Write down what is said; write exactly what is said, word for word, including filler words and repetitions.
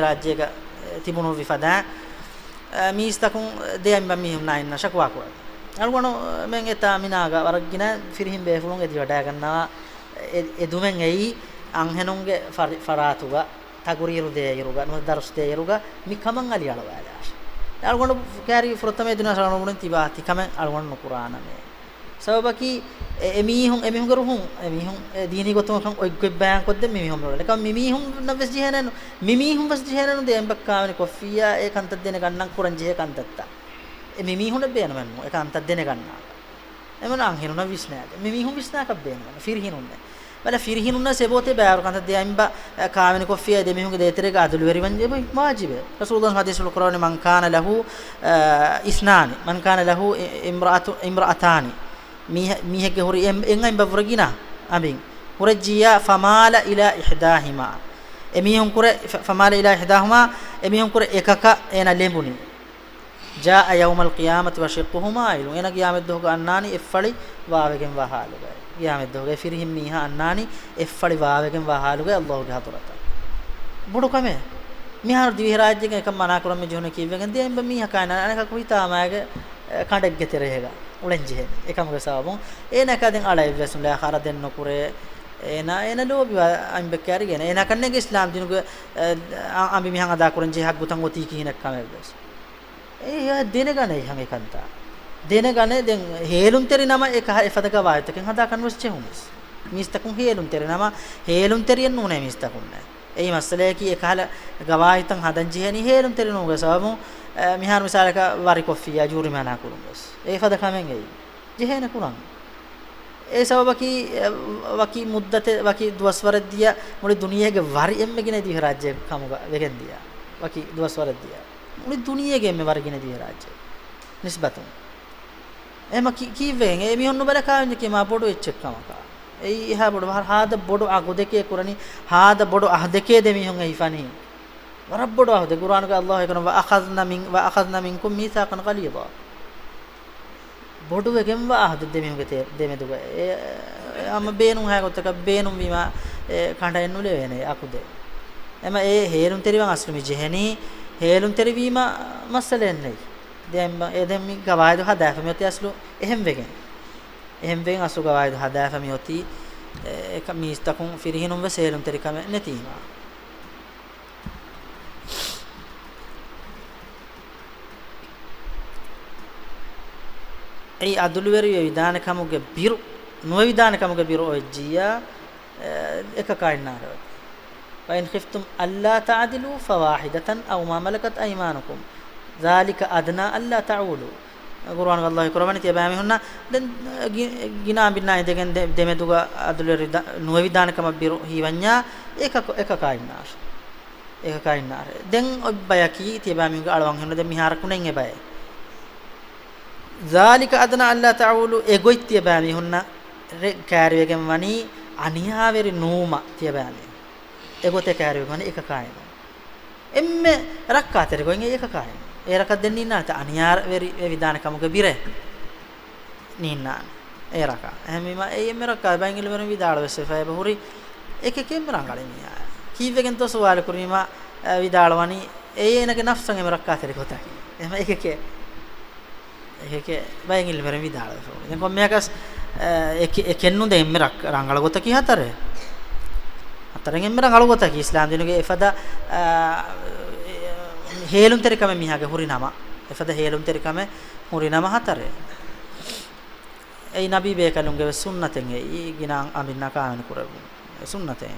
ރާއްޖޭގަ ތިބުނުއްވި ފަދައިން، އަ، މީސްތަކުން ދެ އަނބަ މީހުންނާ އިންނަ ޝަކުވާ ކުރަން. އަޅުގަނޑުމެން އެތާ މިނާގަ ވަރަށް ގިނަ ފިރިހިން ބޭފުޅުން އެދި ވަޑައިގަންނަވާ އެ، އެދުމެއް އެއީ އަންހެނުންގެ ފަރި، ފަރާތުގަ ތަގުރީރު ދޭއިރުގަ، ނުވަތަ ދަރުސް ދޭއިރުގަ މި ކަމަށް އަލިއަޅުވާލާށޭ. އަޅުގަނޑު ކައިރީ ފުރަތަމަ އެދުނަސް އަޅުގަނޑު ތިބާ ތިކަމެއް އަޅުގަނޑު ނުކުރާނަމޭ. ސަބަބަކީ، އެ، އެމީހުން، އެމީހުންގެ ރުހުން، އެމީހުން އެ ދީނީ ގޮތުން އެކަން އޮތްގޮތް ބަޔާންކޮށްދޭ މިމީހުން މިއުޅެނީ. އެކަމަކު މިމީހުންނަށް ވެސް ޖެހޭނެ، މިމީހުން ވެސް ޖެހޭނެ ނުދޭ އެނބައްކާވެނި ކޮށްފިއްޔާ އެ ކަންތައް ދެނެގަންނަން ކުރަން ޖެހޭ ކަންތައްތައް. އެ މިމީހުންނަށް ބޭނުމެއް ނޫން އެ ކަންތައް ދެނެގަންނާކަށް. އެމަން އަންހެނުންނަށް ވިސްނާދޭ. މި މީހުން ވިސްނާކަށް ބޭނުމެއް ނޫން. ފިރިހިނުންނެއް. ބަލަ ފިރިހިނުންނަށް އެބައޮތޭ ބައިވަރު ކަންތައް ދޭ އަނބަ، އަ، ކާވެނި ކޮށްފިއްޔާ ދެމީހުންގެ ދޭތެރޭގަ އަދުލުވެރިވަން އެބަ ވާޖިބޭ. ރަސޫލު ޙަދީޘްފުޅު ކުރަވަނީ، "މަން ކާނަ ލަހޫ، އަ، އިސްނާނި، މަން ކާނަ ލަހޫ އި، އިމްރައަތު، އިމްރައަތާނި." މީހަ، މީހެއްގެ ހުރި އެ، އެއް އަނބަ ވުރެ ގިނަ އަނބިން ހުރެއްޖިއްޔާ، ފަމާލަ އިލާ އިޙްދާހިމާ. އެމީހުން ކުރެ، ފަ، ފަމާލަ އިލާ އިޙްދާހުމާ، އެމީހުން ކުރެ އެކަކަށް އޭނަ ލެނބުނީ. جاء يوم القيامة وشقه مائل. އޭނަ ޤިޔާމަތްދުވަހުގަ އަންނާނީ އެއްފަޅި ވާވެގެންވާ ޙާލުގައި. ޤިޔާމަތްދުވަހުގައި ފިރިހެން މީހާ އަންނާނީ އެއްފަޅި ވާވެގެންވާ ޙާލުގައި ﷲ ގެ ޙަޟްރަތަށް. ބޮޑު ކަމެއް. މިހާރު ދިވެހިރާއްޖޭގަ އެކަން މަނާކުރަން މި ޖެހުނީ ކީއްވެގެން ދޭ އަނބަ މީހަކާ އަނެކަކު ހިތާމައިގެ، އެ، ކަނޑެއްގެ ތެރޭގަ އުޅެން ޖެހެނީ. އެކަމުގެ ސަބަބުން އޭނައަކާ ދެން އަޅައެއްވެސް ނުލާ، ޚަރަދެއް ނުކުރޭ. އޭނަ، އޭނަ ލޯބިވާ އަނބެއް ކައިރިގެން. އޭނަ ކަންނޭނގެ އިސްލާމް ދީނުގެ، އެ، އަ، އަނބި މިހާ ހަނގާ ކުރަން ޖެހޭ ހައްގުތައް އޮތީ ކިހިނެއް ކަމެއްވެސް. އެ، އެ ދެނެގަނޭ އެހެން އެކަންތައް. ދެނެގަނޭ ދެން ހޭލުންތެރި ނަމަ އެ ކަހަ އެފަދަ ގަވާއިދުތަކެއް ހަދާކަން ވެސް ޖެހުނީސް. މީސްތަކުން ހޭލުންތެރި ނަމަ ހޭލުންތެރިއެއް ނޫނޭ މީސްތަކުންނެއް. އެއީ މައްސަލަޔަކީ އެކަހަލަ ގަވާއިދުތައް ހަދަން ޖެހެނީ ހޭލުންތެރި ނޫންގެ ސަބަބުން، އެ، މިހާރު މިސާލަކަށް ވަރިކޮށްފިއްޔާ ޖޫރިމާނާ ކުރުން ވެސް. އެ އެފަދަ ކަމެއް އެއީ. ޖެހޭނެ ކުރަން. އެ ސަބަބަކީ، އެ، ވަކި މުއްދަތެއް، ވަކި ދުވަސްވަރެއް ދިޔަ މުޅި ދުނިޔޭގެ ވަރި އެންމެ ގިނަ ދިވެހިރާއްޖެ ކަމުގަ ވެގެން ދިޔަ. ވަކި ދުވަސްވަރެއް ދިޔަ. މުޅި ދުނިޔޭގެ އެންމެ ވަރި ގިނަ ދިވެހިރާއްޖެ ނިސްބަތުން. އެމަ ކި، ކީއްވެގެން؟ އެ މީހުން ނުބަލަ ކާވެންޏަކީ މާ ބޮޑު އެއްޗެއް ކަމަކަށް. އެއީ އެހާ ބޮޑު ހާ، ހާދަ ބޮޑު އަގުދެކޭ ކުރަނީ، ހާދަ ބޮޑު އަހުދެކޭ ދެމީހުން އެހިފަނީ. ވަރަށް ބޮޑު އަހުދެއް. ޤުރްއާނުގަ ﷲ އެކަން، "وأخذن من، وأخذن منكم ميثاقا غليظا." ބޮޑުވެގެންވާ އަހުދެއް ދެމީހުންގެ ތެ، ދެމެދުގަ. އެ، އެ، އަމަ ބޭނުން ހާ ގޮތަކަށް ބޭނުންވީމާ، އެ، ކަނޑައެއް ނުލެވޭނެ އަކުދެއް. އެމަ އެ ހޭލުންތެރިވާން އަސްލު މި ޖެހެނީ، ހޭލުންތެރިވީމާ މައްސަލައެއް ނެތް. ދެން މަ، އެ ދެން މި ގަވާއިދު ހަދާފަ މިއޮތީ އަސްލު އެހެންވެގެން. އެހެންވެގެން އަސްލު ގަވާއިދު ހަދާފަ މިއޮތީ، އެ، އެކަ، މީސްތަކުން ފިރިހެނުން ވެސް ހޭލުންތެރިކަމެއް ނެތީމާ. އެއީ އަދުލުވެރިވެވިދާނެ ކަމުގެ ބިރު، ނުވެވިދާނެ ކަމުގެ ބިރު އޮތްޖިއްޔާ، އެ، އެކަކާ އިންނާށޭ. "وإن خفتم ألا تعدلوا فواحدة أو ما ملكت أيمانكم ذلك أدنى ألا تعولوا." ޤުރުއާނުގަ ﷲ ކުރަވަނީ ތިޔަބައިމީހުންނަށް ދެން ގި، ގިނަ އަނބިންނާ އިނދެގެން ދެ، ދެމެދުގަ އަދުލުވެރި ދަ، ނުވެވިދާނެ ކަމަށް ބިރު ހީވަންޏާ އެކަކު، އެކަކާ އިންނާށޭ. އެކަކާ އިންނާށޭ. ދެން އޮތް ބަޔަކީ ތިޔަބައިމީހުންގެ އަޅުވަންހެނުން ދެން މިހާރަކު ނެތް އެބައެއް. ذلك أدنى ألا تعولوا، އެގޮތް ތިޔަބައިމީހުންނަށް ރެ، ކައިރިވެގެން ވަނީ އަނިޔާވެރި ނުވުމަށް ތިޔަބައިމީހުން. އެގޮތެއް ކައިރިވެގެން ވަނީ އެކަކާއިނު. އެންމެ ރައްކާތެރި ގޮތް އެއީ އެކަކާއިނު. އޭރަކަށް ދެން ނީންނާނެތަ އަނިޔާވެރި ވެވިދާނެ ކަމުގެ ބިރެއް؟ ނީންނާނެ. އޭރަކަށް. އެހެންވީމަ، އެ އެންމެ ރައްކާ، ބައެއް އިލްމުވެރިން ވިދާޅުވެސް ވެފަ އެބަހުރި، އެކެކޭ އެންމެ ރަނގަޅީ މީހާ. ކީއްވެގެންތޯ ސުވާލު ކުރީމަ، އަ، ވިދާޅުވަނީ، އެއީ އޭނަގެ ނަފްސަށް އެންމެ ރައްކާތެރި ގޮތަކީ. އެހެން އެކެކޭ. އެކެކޭ ބައެއް އިލްމުވެރިން ވިދާޅުވެފަ. ދެން ކޮންމެއަކަސް، އަ، އެކެ، އެކެއްނު ދެން އެންމެ ރައް، ރަނގަޅު ގޮތަކީ ހަތަރެއް. ހަތަރެއް އެންމެ ރަނގަޅު ގޮތަކީ އިސްލާމް ދީނުގެ އެފަދަ، އަ، ހޭލުންތެރިކަމެއް މީހާގެ ހުރި ނަމަ. އެފަދަ ހޭލުންތެރިކަމެއް ހުރި ނަމަ ހަތަރެއް. އެއީ ނަބީ ބޭކަލުންގެ ވެސް ސުންނަތެއް އެއީ، ގިނަ އަނބިންނާ ކާވެނި ކުރެއްވުން. އެ ސުންނަތެއް.